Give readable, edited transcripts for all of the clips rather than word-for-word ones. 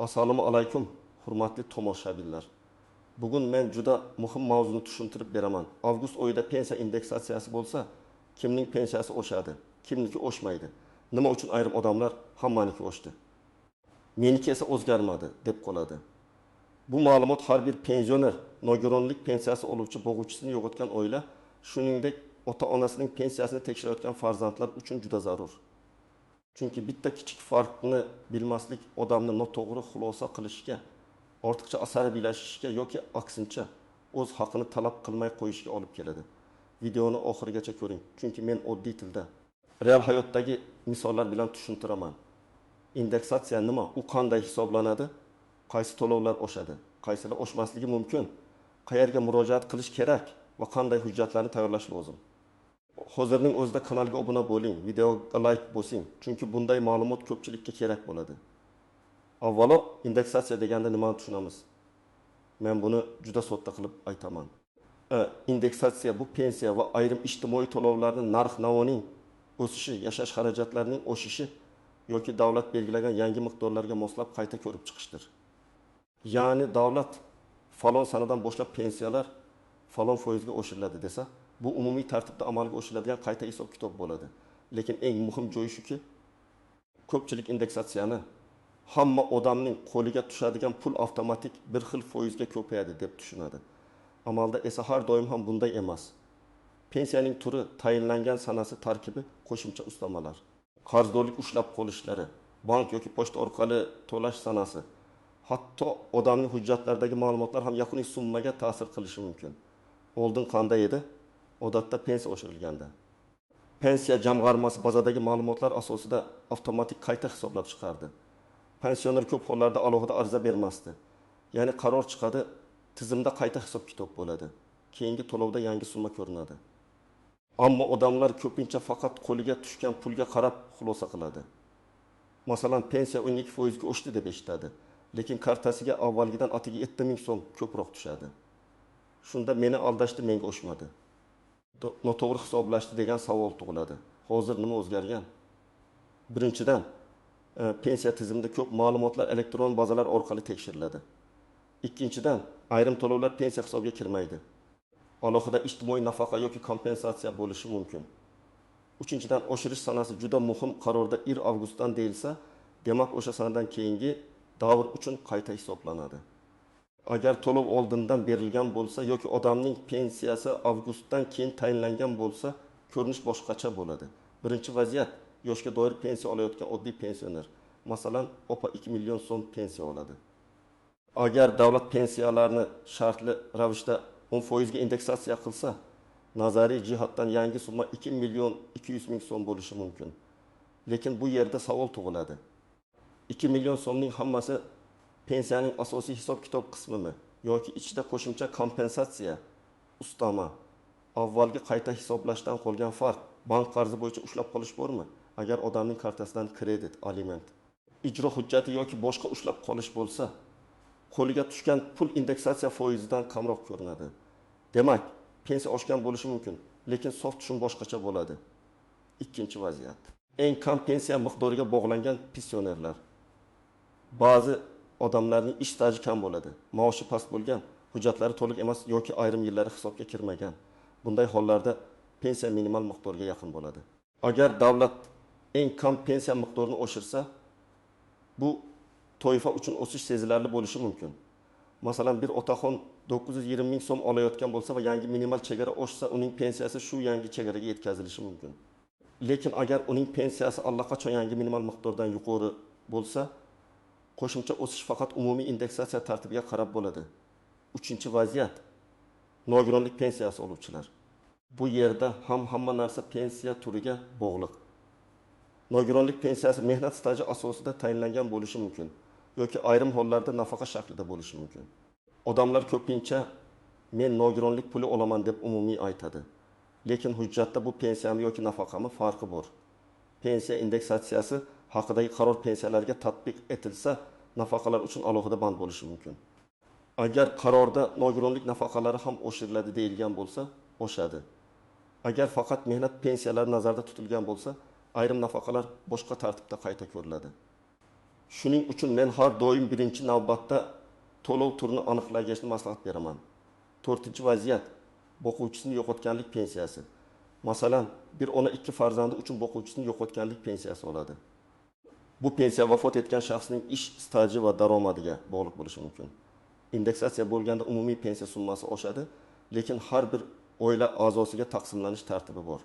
Assalomu alaykum, hurmatli tomoshabinlar. Bugun men juda muhim mavzuni tushuntirib beraman. Avgust oyida pensiya indeksatsiyasi bo'lsa, kimning pensiyasi oshadi, kimniki oshmaydi? Nima uchun ayrim odamlar hammaniki oshdi, meniki esa o'zgarmadi deb qoladi? Bu ma'lumot har bir pensioner, nogironlik pensiyasi oluvchi, bo'g'uvchisini yo'qotgan oila, shuningdek ota-onasining pensiyasini tekshirayotgan farzandlar uchun juda zarur. Chunki bitta kichik farqni bilmaslik odamni noto'g'ri xulosa qilishga, ortiqcha asabiylashishga yoki aksincha o'z haqini talab qilmay qo'yishga olib keladi. Videoni oxirigacha ko'ring, chunki men oddiy tilda, real hayotdagi misollar bilan tushuntiraman. Indeksatsiya nima, u qanday hisoblanadi, qaysi to'lovlar oshadi, qaysilar oshmasligi mumkin, qayerga murojaat qilish kerak va qanday hujjatlarni tayyorlash lozim. Hozirning o'zida kanalga obuna bo'ling, videoga like bosing, chunki bunday ma'lumot ko'pchilikka kerak bo'ladi. Avvalo indeksatsiya deganda nimani tushunamiz? Men buni juda sodda qilib aytaman. Indeksatsiya bu pensiya va ayrim ijtimoiy to'lovlarning narx-navoning o'sishi, yashash xarajatlarining oshishi yoki davlat belgilagan yangi miqdorlarga moslab qayta ko'rib chiqishdir. Ya'ni davlat falon sanadan boshlab pensiyalar falon foizga oshiriladi desa, bu umumiy tartibda amalga oshiriladigan qayta hisob-kitob bo'ladi. Lekin eng muhim joyi shuki, ko'pchilik indeksatsiyani hamma odamning qo'liga tushadigan pul avtomatik bir xil foizga ko'payadi deb tushunadi. Amalda esa har doim ham bunday emas. Pensiyaning turi, tayinlangan sanasi, tarkibi, qo'shimcha ustamalar, qarzdorlik ushlab qolishlari, bank yoki pochta orqali to'lash sanasi, hatto odamning hujjatlaridagi ma'lumotlar ham yakuniy summaga ta'sir qilishi mumkin. Oldin qanday edi? Odatda pensiya oshirilganda pensiya jamg'armasi bazadagi ma'lumotlar asosida avtomatik qayta hisoblab chiqardi. Pensioner ko'p hollarda alohida ariza bermasdi. Ya'ni qaror chiqadi, tizimda qayta hisob-kitob bo'ladi. Keyingi to'lovda yangi summa ko'rinadi. Ammo odamlar ko'pincha faqat qo'liga tushgan pulga qarab xulosa qiladi. Masalan, pensiya 12% ga oshdi deb eshitadi, lekin kartasiga avvalgidan atigi 7000 so'm ko'proq tushadi. Shunda meni aldashdi, menga oshmadi, noto'g'ri hisoblashdi degan savol tug'iladi. Hozir nima o'zgargan? Birinchidan, pensiya tizimida ko'p ma'lumotlar elektron bazalar orqali tekshiriladi. Ikkinchidan, ayrim to'lovlar pensiya hisobiga kirmaydi. Alohida ijtimoiy nafaqa yoki kompensatsiya bo'lishi mumkin. Uchinchidan, oshirish sanasi juda muhim. Qarorda 1 avgustdan deyilsa, demak o'sha sanadan keyingi davr uchun qayta hisoblanadi. Agar to'lov oldindan berilgan bo'lsa yoki odamning pensiyasi avgustdan keyin tayinlangan bo'lsa, ko'rinish boshqacha bo'ladi. Birinchi vaziyat, yoshga doir pensiya olayotgan oddiy pensioner, masalan, opa 2 million so'm pensiya oladi. Agar davlat pensiyalarni shartli ravishda 10% ga indeksatsiya qilsa, nazariy jihatdan yangi summa 2 million 200 ming so'm bo'lishi mumkin. Lekin bu yerda savol tug'iladi. 2 million so'mning hammasi pensiyaning asosiy hisob-kitob qismimi yoki ichida qo'shimcha kompensatsiya, ustama, avvalgi qayta hisoblashdan qolgan farq, bank qarzi bo'yicha ushlab qolish bormi? Agar odamning kartasidan kredit, aliment, ijro hujjati yoki boshqa ushlab qolish bo'lsa, qo'liga tushgan pul indeksatsiya foizidan kamroq ko'rinadi. Demak, pensiya oshgan bo'lishi mumkin, lekin sof tushum boshqacha bo'ladi. Ikkinchi vaziyat. Eng kam pensiya miqdoriga bog'langan pensionerlar. Ba'zi odamlarning ish staji kam bo'ladi, maoshi past bo'lgan, hujjatlari to'liq emas yoki ayrim yillari hisobga kirmagan. Bunday hollarda pensiya minimal miqdorga yaqin bo'ladi. Agar davlat eng kam pensiya miqdorini oshirsa, bu toifa uchun o'sish sezilarli bo'lishi mumkin. Masalan, bir otaxon 920 ming so'm olayotgan bo'lsa va yangi minimal chegara oshsa, uning pensiyasi shu yangi chegaraga yetkazilishi mumkin. Lekin agar uning pensiyasi allaqachon yangi minimal miqdordan yuqori bo'lsa, qo'shimcha o'sish faqat umumiy indeksatsiya tartibiga qarab bo'ladi. Uchinchi vaziyat, nogironlik pensiyasi oluvchilar. Bu yerda ham hamma narsa pensiya turiga bog'liq. Nogironlik pensiyasi mehnat staji asosida tayinlangan bo'lishi mumkin yoki ayrim hollarda nafaqa shaklida bo'lishi mumkin. Odamlar ko'pincha men nogironlik puli olaman deb umumiy aytadi. Lekin hujjatda bu pensiyami yoki nafaqami farqi bor. Pensiya indeksatsiyasi haqidagi qaror pensiyalarga tatbiq etilsa, nafaqalar uchun alohida band bo'lishi mumkin. Agar qarorda nogironlik nafaqalari ham oshiriladi deyilgan bo'lsa, oshadi. Agar faqat mehnat pensiyalari nazarda tutilgan bo'lsa, ayrim nafaqalar boshqa tartibda qayta ko'riladi. Shuning uchun men har doim birinchi navbatda to'lov turini aniqlagachni maslahat beraman. To'rtinchi vaziyat boquvchisini yo'qotganlik pensiyasi. Masalan, bir ona ikki farzandi uchun boquvchisini yo'qotganlik pensiyasi oladi. Bu pensiya vafot etgan shaxsning ish staji va daromadiga bog'liq bo'lishi mumkin. Indeksatsiya bo'lganda umumiy pensiya summasi oshadi, lekin har bir oila a'zosiga taqsimlanish tartibi bor.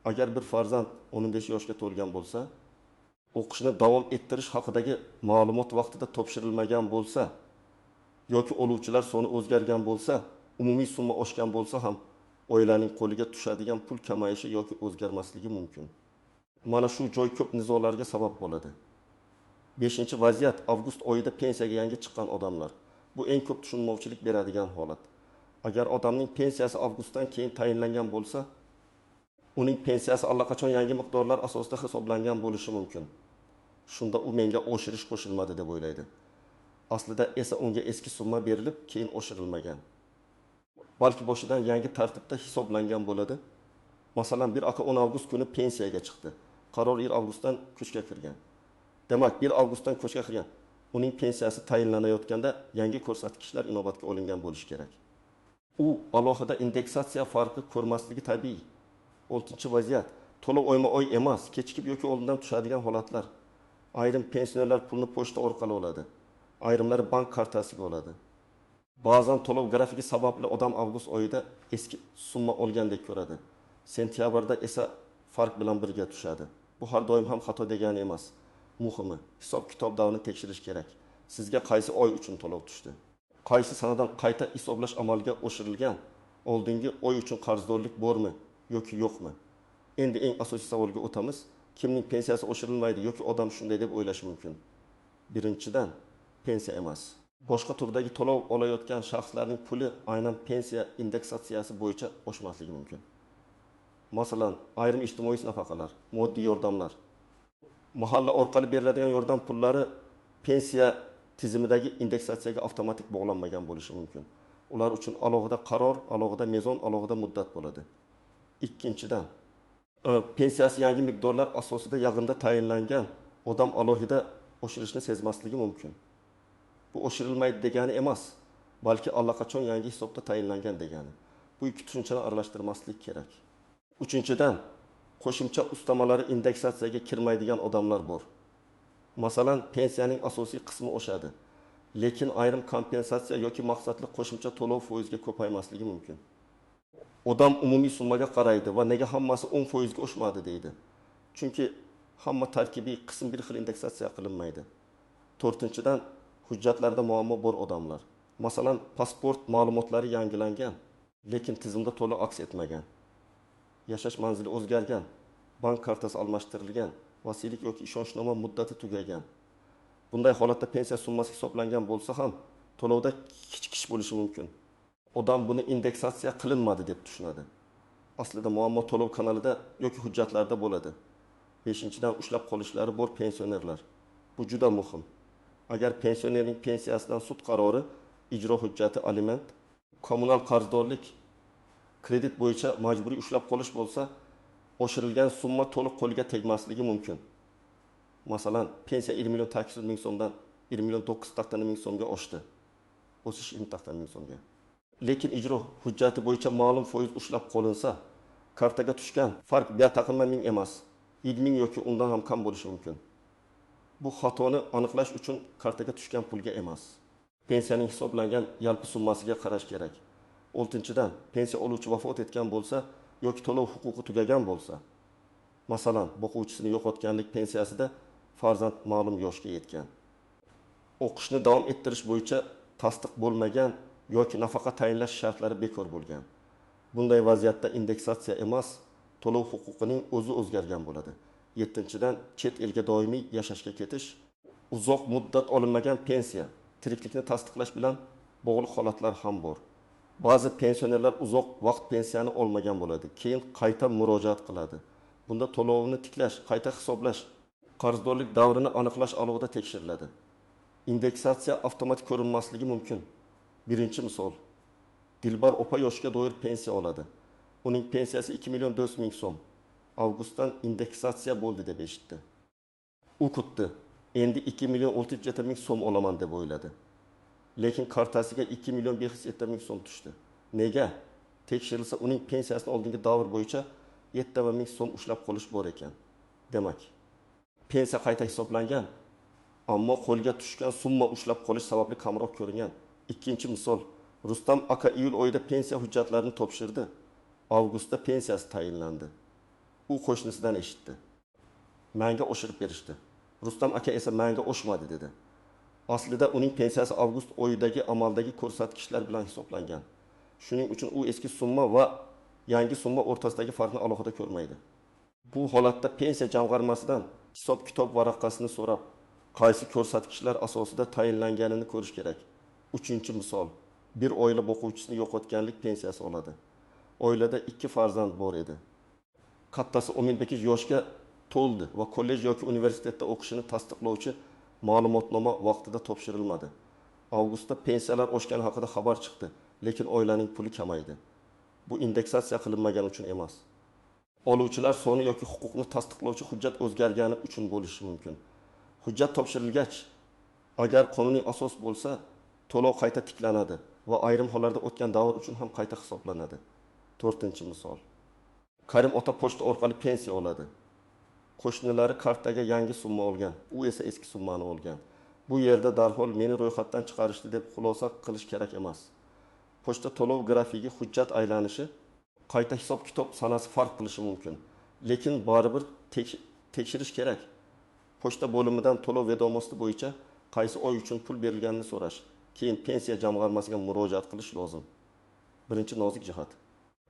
Agar bir farzand 15 yoshga to'lgan bo'lsa, o'qishni davom ettirish haqidagi ma'lumot vaqtida topshirilmagan bo'lsa yoki oluvchilar soni o'zgargan bo'lsa, umumiy summa oshgan bo'lsa ham oilaning qo'liga tushadigan pul kamayishi yoki o'zgarmasligi mumkin. Mana shu joy ko'p nizolarga sabab bo'ladi. Beshinchi vaziyat avgust oyida pensiyaga yangi chiqqan odamlar. Bu eng ko'p tushunmovchilik beradigan holat. Agar odamning pensiyasi avgustdan keyin tayinlangan bo'lsa, uning pensiyasi allaqachon yangi miqdorlar asosida hisoblangan bo'lishi mumkin. Shunda u menga oshirish qo'shilmadi deb o'ylaydi. Aslida esa unga eski summa berilib, keyin oshirilmagan. Balki boshidan yangi tartibda hisoblangan bo'ladi. Masalan, bir aka 10 avgust kuni pensiyaga chiqdi. Qaror 1 avgustdan kuchga kirgan. Demak, 1 avgustdan kuchga kirgan. Uning pensiyasi tayinlanayotganda yangi ko'rsatkichlar inobatga olingan bo'lishi kerak. U alohida indeksatsiya farqi ko'rmasligi tabiiy. 6-vaziyat to'lov oyma-oy emas, kechikib yoki oldindan tushadigan holatlar. Ayrim pensionerlar pulni pochta orqali oladi. Ayrimlari bank kartasiga oladi. Ba'zan to'lov grafiki sababli odam avgust oyida eski summa olgandek ko'radi. Sentyabrda esa farq bilan birga tushadi. Bu har doim ham xato degani emas. Muhimi, hisob-kitob davrini tekshirish kerak. Sizga qaysi oy uchun to'lov tushdi? Qaysi sanadan qayta hisoblash amalga oshirilgan? Oldingi oy uchun qarzdorlik bormi yoki yo'qmi? Endi eng asosiy savolga o'tamiz. Kimning pensiyasi oshirilmaydi yoki odam shunday deb o'ylashi mumkin? Birinchidan, pensiya emas. Boshqa turdagi to'lov olayotgan shaxslarning puli aynan pensiya indeksatsiyasi bo'yicha oshmasligi mumkin. Masalan, ayrim ijtimoiy nafaqalar, moddiy yordamlar, mahalla orqali beriladigan yordam pullari pensiya tizimidagi indeksatsiyaga avtomatik bog'lanmagan bo'lishi mumkin. Ular uchun alohida qaror, alohida mezon, alohida muddat bo'ladi. Ikkinchidan, pensiyasi yangi miqdorlar asosida yaqinda tayinlangan odam alohida oshirishni sezmasligi mumkin. Bu oshirilmaydi degani emas, balki allaqachon yangi hisobda tayinlangan degani. Bu ikki tushunchani aralashtirmaslik kerak. Uchinchidan, qo'shimcha ustamalari indeksatsiyaga kirmaydigan odamlar bor. Masalan, pensiyaning asosiy qismi oshadi, lekin ayrim kompensatsiya yoki maqsadli qo'shimcha to'lov foizga ko'paymasligi mumkin. Odam umumiy summaga qaraydi va nega hammasi 10% ga oshmadi deydi. Chunki hamma tarkibiy qism bir xil indeksatsiya qilinmaydi. To'rtinchidan, hujjatlarda muammo bor odamlar. Masalan, pasport ma'lumotlari yangilangan, lekin tizimda to'la aks etmagan. Yashash manzili o'zgargan, bank kartasi almashtirilgan, vasiylik yoki ishonchnoma muddati tugagan. Bunday holatda pensiya summasi hisoblangan bo'lsa ham to'lovda kechikish bo'lishi mumkin. Odam buni indeksatsiya qilinmadi deb tushunadi. Aslida muammo to'lov kanalida yoki hujjatlarda bo'ladi. Beshinchidan, ushlab qolishlari bor pensionerlar. Bu juda muhim. Agar pensionerning pensiyasidan sud qarori, ijro hujjati, aliment, kommunal qarzdorlik, kredit bo'yicha majburiy ushlab qolish bo'lsa, oshirilgan summa to'liq qo'lga tegmasligi mumkin. Masalan, pensiya 1 million 800 ming so'mdan 1 million 980 ming so'mga oshdi. O'sish 20 ming so'mga. Lekin ijro hujjati bo'yicha ma'lum foiz ushlab qolinsa, kartaga tushgan farq 1,5 ming emas, 7 ming yoki undan ham kam bo'lishi mumkin. Bu xatoni aniqlash uchun kartaga tushgan pulga emas, pensiyaning hisoblangan yalpi summasiga qarash kerak. Oltinchidan, pensiya oluvchi vafot etgan bo'lsa yoki to'lov huquqi tugagan bo'lsa, masalan, boquvchisini yo'qotganlik pensiyasida farzand ma'lum yoshga yetgan, o'qishni davom ettirish bo'yicha tasdiq bo'lmagan yoki nafaqa tayinlash shartlari bekor bo'lgan. Bunday vaziyatda indeksatsiya emas, to'lov huquqining o'zi o'zgargan bo'ladi. Yettinchidan, chet elga doimiy yashashga ketish, uzoq muddat olinmagan pensiya, tiriklikni tasdiqlash bilan bog'liq holatlar ham bor. Ba'zi pensionerlar uzoq vaqt pensiyani olmagan bo'ladi, keyin qayta murojaat qiladi. Bunda to'lovni tiklash, qayta hisoblash, qarzdorlik davrini aniqlash alohida tekshiriladi. Indeksatsiya avtomatik ko'rinmasligi mumkin. Birinchi misol. Dilbar opa yoshga doir pensiya oladi. Uning pensiyasi 2 million 400 ming so'm. Avgustdan indeksatsiya bo'ldi deb eshitdi. U kutdi. Endi 2 million 607 ming so'm olaman deb o'yladi. Lekin kartasiga 2 million 507 ming so'm tushdi. Nega? Tekshirilsa, uning pensiyasini oldingi davr bo'yicha 7 ming so'm ushlab qolish bor ekan. Demak, pensiya qayta hisoblangan, ammo qo'lga tushgan summa ushlab qolish sababli kamroq ko'ringan. Ikkinchi misol, Rustam aka iyul oyida pensiya hujjatlarini topshirdi. Avgustda pensiyasi tayinlandi. U qo'shnisidan eshitdi. Menga oshirib berishdi. Rustam aka esa menga oshmadi dedi. Aslida uning pensiyasi avgust oyidagi amaldagi ko'rsatkichlar bilan hisoblangan. Shuning uchun u eski summa va yangi summa o'rtasidagi farqni alohida ko'rmaydi. Bu holatda pensiya jamg'armasidan hisob-kitob varaqasini so'rab, qaysi ko'rsatkichlar asosida tayinlanganini ko'rish kerak. Uchinchi misol, bir oila boquvchisini yo'qotganlik pensiyasi oladi. Oilada 2 farzand bor edi. Kattasi 15 yoshga to'ldi va kollej yoki universitetda o'qishini tasdiqlovchi ma'lumotnoma vaqtida topshirilmadi. Avgustda pensiyalar oshgani haqida xabar chiqdi, lekin oilaning puli kamaydi. Bu indeksatsiya qilinmagani uchun emas. Oluvchilar soni yoki huquqni tasdiqlovchi hujjat o'zgargani uchun bo'lishi mumkin. Hujjat topshirilgach, agar qonuniy asos bo'lsa, to'lov qayta tiklanadi va ayrim hollarda o'tgan davr uchun ham qayta hisoblanadi. To'rtinchi misol. Karim ota pochta orqali pensiya oladi. Qo'shnilari kartaga yangi summa olgan, u esa eski summani olgan. Bu yerda darhol meni ro'yxatdan chiqarishdi deb xulosa qilish kerak emas. Pochta to'lov grafigi, hujjat aylanishi, qayta hisob-kitob sanasi farq qilishi mumkin. Lekin baribir tekshirish kerak. Pochta bo'limidan to'lov vedomosti bo'yicha qaysi oy uchun pul berilganini so'rash, keyin pensiya jamg'armasiga murojaat qilish lozim. Birinchi nozik jihat.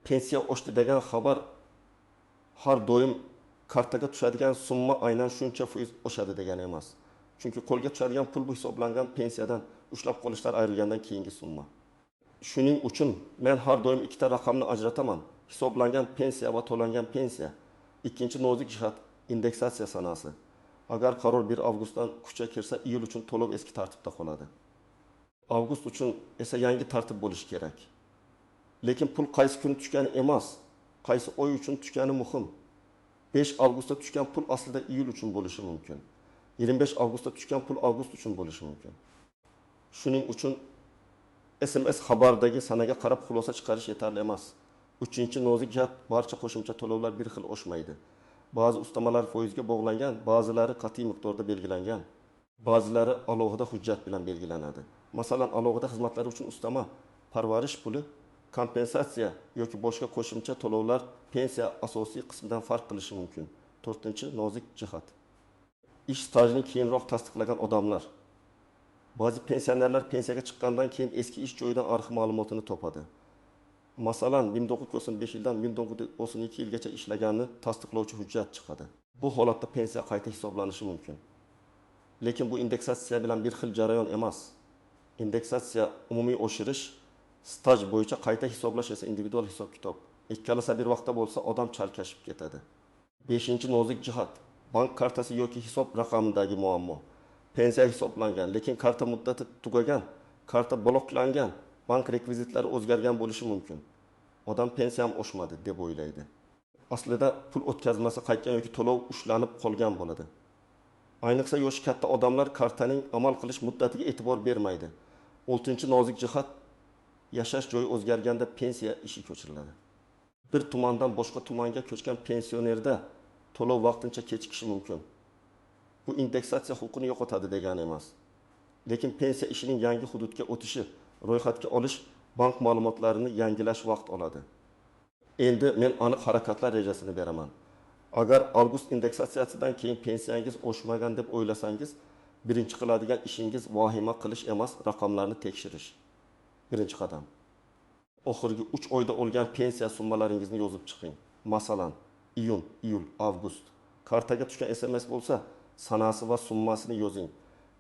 Pensiya oshdi degan xabar har doim kartaga tushadigan summa aynan shuncha foiz oshadi degani emas. Chunki qo'lga tushadigan pul bu hisoblangan pensiyadan ushlab qolishlar ayrilgandan keyingi summa. Shuning uchun men har doim ikkita raqamni ajrataman. Hisoblangan pensiya va to'langan pensiya. Ikkinchi nozik jihat indeksatsiya sanasi. Agar qaror 1 avgustdan kuchga kirsa, iyul uchun to'lov eski tartibda qoladi. Avgust uchun esa yangi tartib bo'lishi kerak. Lekin pul qaysi kuni tushgani emas, qaysi oy uchun tushgani muhim. 5 avgustda tushgan pul aslida iyul uchun bo'lishi mumkin. 25 avgustda tushgan pul avgust uchun bo'lishi mumkin. Shuning uchun SMS xabardagi sanaga qarab xulosa chiqarish yetarli emas. Uchinchi nozik jihat, barcha qo'shimcha to'lovlar bir xil oshmaydi. Ba'zi ustamalar foizga bog'langan, ba'zilari qat'iy miqdorda belgilangan, ba'zilari alohida hujjat bilan belgilanadi. Masalan, alohida xizmatlar uchun ustama, parvarish puli, kompensatsiya yoki boshqa qo'shimcha to'lovlar pensiya asosiy qismidan farq qilishi mumkin. To'rtinchi nozik jihat. Ish stajini keyinroq tasdiqlagan odamlar. Ba'zi pensionerlar pensiyaga chiqqandan keyin eski ish joyidan arxiv ma'lumotini topadi. Masalan, 1995 yildan 1992 yilgacha ishlaganini tasdiqlovchi hujjat chiqadi. Bu holatda pensiya qayta hisoblanishi mumkin. Lekin bu indeksatsiya bilan bir xil jarayon emas. Indeksatsiya umumiy oshirish, staj bo'yicha qayta hisoblash esa individual hisob-kitob. Ikkalasi bir vaqtda bo'lsa, odam chalkashib ketadi. Beshinchi nozik jihat, bank kartasi yoki hisob raqamidagi muammo. Pensiya hisoblangan, lekin karta muddati tugagan, karta bloklangan, bank rekvizitlari o'zgargan bo'lishi mumkin. Odam pensiyam oshmadi deb o'ylaydi. Aslida pul o'tkazmasi qaytgan yoki to'lov ushlanib qolgan bo'ladi. Ayniqsa yoshi katta odamlar kartaning amal qilish muddatiga e'tibor bermaydi. Oltinchi nozik jihat, yashash joyi o'zgarganda pensiya ishi ko'chiriladi. Bir tumandan boshqa tumanga ko'chgan pensionerda to'lov vaqtincha kechikishi mumkin. Bu indeksatsiya huquqini yo'qotadi degani emas. Lekin pensiya ishining yangi hududga o'tishi, ro'yxatga olish, bank ma'lumotlarini yangilash vaqt oladi. Endi men aniq harakatlar rejasini beraman. Agar avgust indeksatsiyasidan keyin pensiyangiz oshmagan deb o'ylasangiz, birinchi qiladigan ishingiz vahima qilish emas, raqamlarni tekshirish. Birinchi qadam. Oxirgi 3 oyda olgan pensiya summalaringizni yozib chiqing. Masalan, iyun, iyul, avgust. Kartaga tushgan SMS bo'lsa, sanasi va summasini yozing.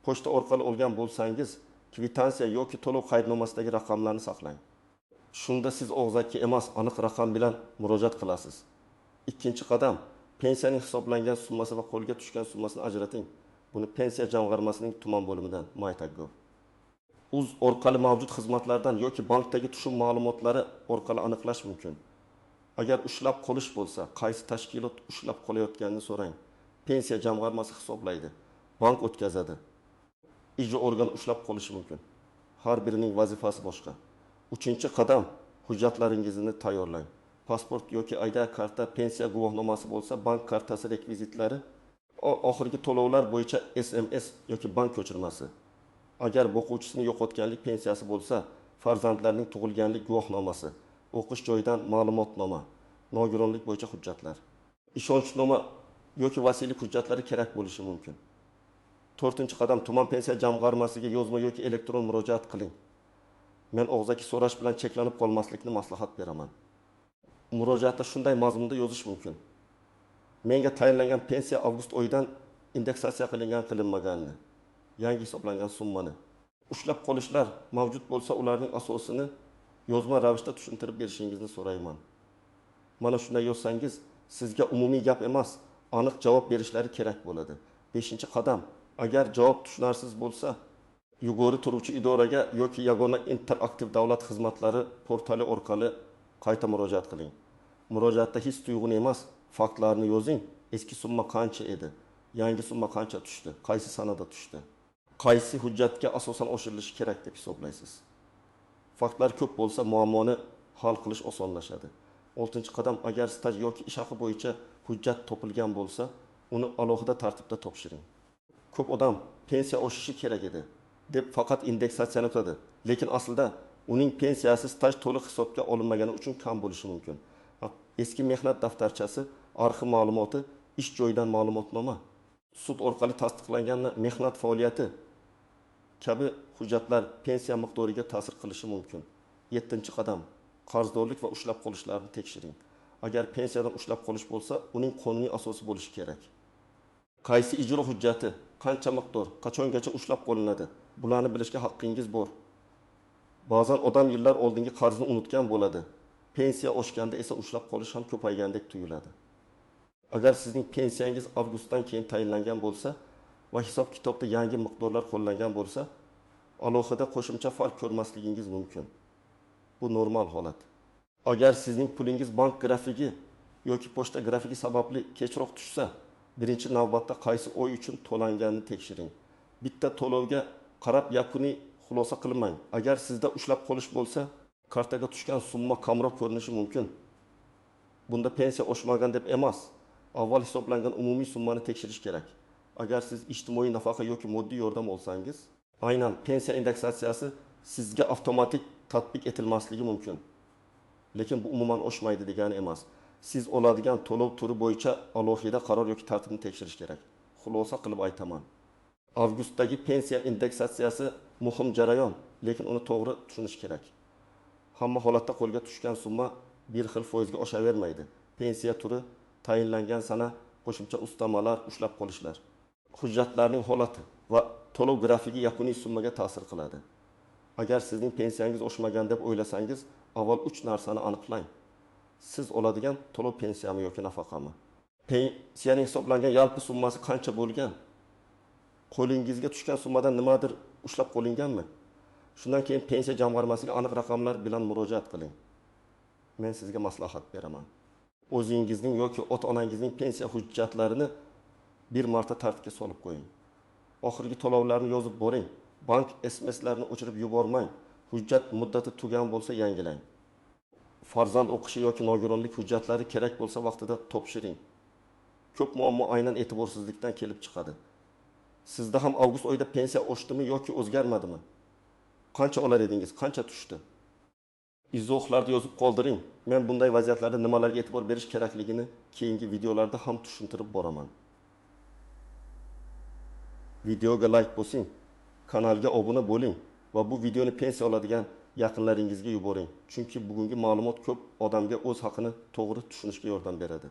Pochta orqali olgan bo'lsangiz, kvitansiya yoki to'lov qaydnomasidagi raqamlarni saqlang. Shunda siz og'zaki emas, aniq raqam bilan murojaat qilasiz. Ikkinchi qadam, pensiyaning hisoblangan summasi va qo'lga tushgan summasini ajrating. Buni pensiya jamg'armasining tuman bo'limidan MyTagGov. Uz orqali mavjud xizmatlardan yoki bankdagi tushum ma'lumotlari orqali aniqlash mumkin. Agar ushlab qolish bo'lsa, qaysi tashkilot ushlab qolayotganini so'rang. Pensiya jamg'armasi hisoblaydi. Bank o'tkazadi. Ijro organ ushlab qolishi mumkin. Har birining vazifasi boshqa. Uchinchi qadam, hujjatlaringizni tayyorlang. Pasport yoki ID karta, pensiya guvohnomasi bo'lsa, bank kartasi rekvizitlari, oxirgi to'lovlar bo'yicha SMS yoki bank ko'chirmasi. Agar boquvchisini yo'qotganlik pensiyasi bo'lsa, farzandlarning tug'ilganlik guvohnomasi, o'qish joyidan ma'lumotnoma, nogironlik bo'yicha hujjatlar. Ishonchnoma yoki vasiylik hujjatlari kerak bo'lishi mumkin. To'rtinchi qadam, tuman pensiya jamg'armasiga yozma yoki elektron murojaat qiling. Men og'zaki so'rash bilan cheklanib qolmaslikni maslahat beraman. Murojaatda shunday mazmunda yozish mumkin. Menga tayinlangan pensiya avgust oyidan indeksatsiya qilingan qilinmaganini, yangi hisoblangan summani, ushlab qolishlar mavjud bo'lsa, ularning asosini yozma ravishda tushuntirib berishingizni so'rayman. Mana shunday yozsangiz, sizga umumiy gap emas, aniq javob berishlari kerak bo'ladi. Beshinchi qadam, agar javob tushunarsiz bo'lsa, yuqori turuvchi idoraga yoki yagona interaktiv davlat xizmatlari portali orqali qayta murojaat qiling. Murojaatda his tuyg'uni emas, faktlarni yozing. Eski summa qancha edi? Yangi summa qancha tushdi? Qaysi sanada tushdi? Qaysi hujjatga asosan oshirilishi kerak deb hisoblaysiz? Faktlar ko'p bo'lsa, muammoni hal qilish osonlashadi. Oltinchi qadam, agar staj yoki ish haqi bo'yicha hujjat topilgan bo'lsa, uni alohida tartibda topshiring. Ko'p odam pensiya oshishi kerak edi deb faqat indeksatsiyani tutadi. Lekin aslida uning pensiyasi staj to'liq hisobga olinmagani uchun kam bo'lishi mumkin. Eski mehnat daftarchasi, arxiv ma'lumoti, ish joyidan ma'lumotnoma, sud orqali tasdiqlangan mehnat faoliyati kabi hujjatlar pensiya miqdoriga ta'sir qilishi mumkin. Yettinchi qadam, qarzdorlik va ushlab qolishlarni tekshiring. Agar pensiyadan ushlab qolish bo'lsa, uning qonuniy asosi bo'lishi kerak. Qaysi ijro hujjati, qancha miqdor, qachongacha ushlab qolinadi? Bularni bilishga haqqingiz bor. Ba'zan odam yillar oldingi qarzni unutgan bo'ladi. Pensiya oshganda esa ushlab qolish ham ko'paygandek tuyuladi. Agar sizning pensiyangiz avgustdan keyin tayinlangan bo'lsa va hisob-kitobda yangi miqdorlar qo'llangan bo'lsa, alohida qo'shimcha farq ko'rmasligingiz mumkin. Bu normal holat. Agar sizning pulingiz bank grafigi yoki pochta grafigi sababli kechroq tushsa, birinchi navbatda qaysi oy uchun to'langanini tekshiring. Bitta to'lovga qarab yakuniy xulosa qilmang. Agar sizda ushlab qolish bo'lsa, kartaga tushgan summa kamroq ko'rinishi mumkin. Bunda pensiya oshmagan deb emas, avval hisoblangan umumiy summani tekshirish kerak. Agar siz ijtimoiy nafaqa yoki moddiy yordam olsangiz, aynan pensiya indeksatsiyasi sizga avtomatik tatbiq etilmasligi mumkin. Lekin bu umuman oshmaydi degani emas. Siz oladigan to'lov turi bo'yicha alohida qaror yoki tartibni tekshirish kerak. Xulosa qilib aytaman. Avgustdagi pensiya indeksatsiyasi muhim jarayon, lekin uni to'g'ri tushunish kerak. Hamma holatda qo'lga tushgan summa bir xil foizga oshavermaydi. Pensiya turi, tayinlangan sana, qo'shimcha ustamalar, ushlab qolishlar, hujjatlarning holati va to'lov grafigi yakuniy summaga ta'sir qiladi. Agar sizning pensiyangiz oshmagan deb o'ylasangiz, avval 3 narsani aniqlang. Siz oladigan to'lov pensiyami yoki nafaqami? Pensiyaning hisoblangan yalpi summasi qancha bo'lgan? Qo'lingizga tushgan summadan nimadir ushlab qolinganmi? Shundan keyin pensiya jamg'armasiga aniq raqamlar bilan murojaat qiling. Men sizga maslahat beraman. O'zingizning yoki ota-onangizning pensiya hujjatlarini bir marta tartibga solib qo'ying. Oxirgi to'lovlarni yozib boring. Bank SMSlarini o'chirib yubormang. Hujjat muddati tugagan bo'lsa yangilang. Farzand o'qishi yoki nogironlik hujjatlari kerak bo'lsa vaqtida topshiring. Ko'p muammo aynan e'tiborsizlikdan kelib chiqadi. Sizda ham avgust oyida pensiya oshdimi yoki o'zgarmadimi? Qancha olar edingiz? Qancha tushdi? Izohlarda yozib qoldiring. Men bunday vaziyatlarda nimalarga e'tibor berish kerakligini keyingi videolarda ham tushuntirib boraman. Videoga like bosing, kanalga obuna bo'ling va bu videoni pensiya oladigan yaqinlaringizga yuboring. Chunki bugungi ma'lumot ko'p odamga o'z haqini to'g'ri tushunishga yordam beradi.